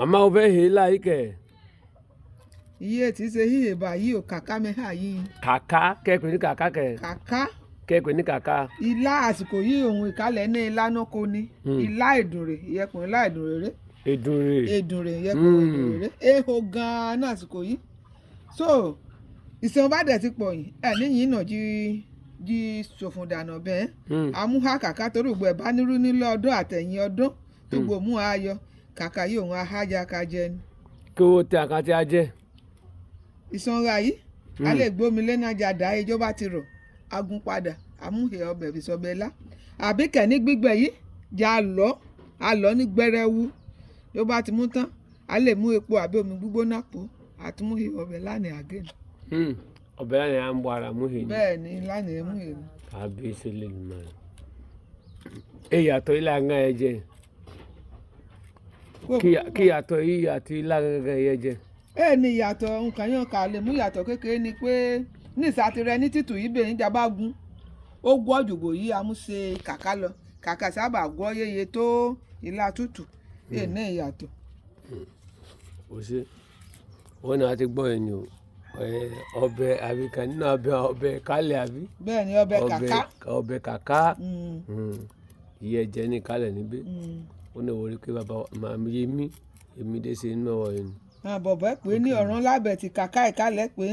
Màmá o fẹ́ he ilá yìí kẹ̀? Iye tí ṣe híhè báyìí ò kàkà mẹ́hà yìí. Kàkà kẹ́pẹ́ ní kàkà kẹ̀? Kàkà. Kẹ́pẹ́ ní kàkà. Ilá àsìkò yìí òun ìkálẹ̀ ní ilá náà kò ní. Ilá Èdùnrè ìyẹpùn ilá Èdùnrè rè. Èdùnrè. Èdùnrè ìyẹpùn Èdùnrè rè. Èho gan-an ní àsìkò yìí. So ìsìn bá dẹ̀ ti pọ̀ yìí ẹ̀ níyìn náà jí jí ṣòfò dànù bẹ́ẹ̀. Àmúhà kàkà torí ògbó ẹ̀ bá nírú nílé ọdún àtẹ̀yìn ọdún tó gbò mú ayọ̀ kàkà yìí òun ahájà ká jẹ ni. Kí owó tẹ àkàtì á jẹ. Ìsanra yìí a lè gbómi lẹ́nàjà dá ijó bá ti rọ̀ agun padà amúhè ọbẹ̀ fi sọbẹ̀ lá àbí kẹ̀ ní gbígbẹ yìí jà lọ́ a lọ́ ní gbẹrẹwu ló bá ti mú tán a lè mú epo àbí omi gbígbóná pò àtúmúhè ọbẹ̀ lánàá again. Ọbẹ̀ lánàá à ń bọ ara mú he ni. Bẹ́ẹ̀ ni lánàá mú he ni. Kábíyèsí lè mọ̀. Ẹ yàtọ̀ ilé àgán ẹ jẹ. Kí yàtọ̀ yìí àti ilá gangan yẹ jẹ? Ẹ ní ìyàtọ̀ nǹkan yẹn kà lè mú ìyàtọ̀ kékeré ni pé ní ìsàtìrẹ ní títù yìí bẹ́ẹ̀ níjà bá gún ó gbọ́ jùgbò yìí amúṣe kàkà lọ kàkà sábà gbọ́ yéye tó ilá tútù ẹ ní ìyàtọ̀. Kò sí wọn náà ti gbọ́ ẹni o, ọbẹ̀ àbí kan nínú ọbẹ̀ ọbẹ̀ kálẹ̀ àbí. Bẹ́ẹ̀ ni, ọbẹ̀ kàkà. Ọbẹ̀ kàkà ìyẹ́ jẹ́ ní kálẹ̀ níbí. Ó ní wọlé pé bàbá màmí yémi yémi dé sí inú ọ̀rọ̀ yẹn. Bọ̀bọ̀ ẹ pé ní ọ̀ràn lábẹ́ ti kàkà ìkálẹ̀ pé.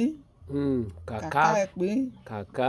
Kàkà. Kàkà ẹ pé. Kàkà.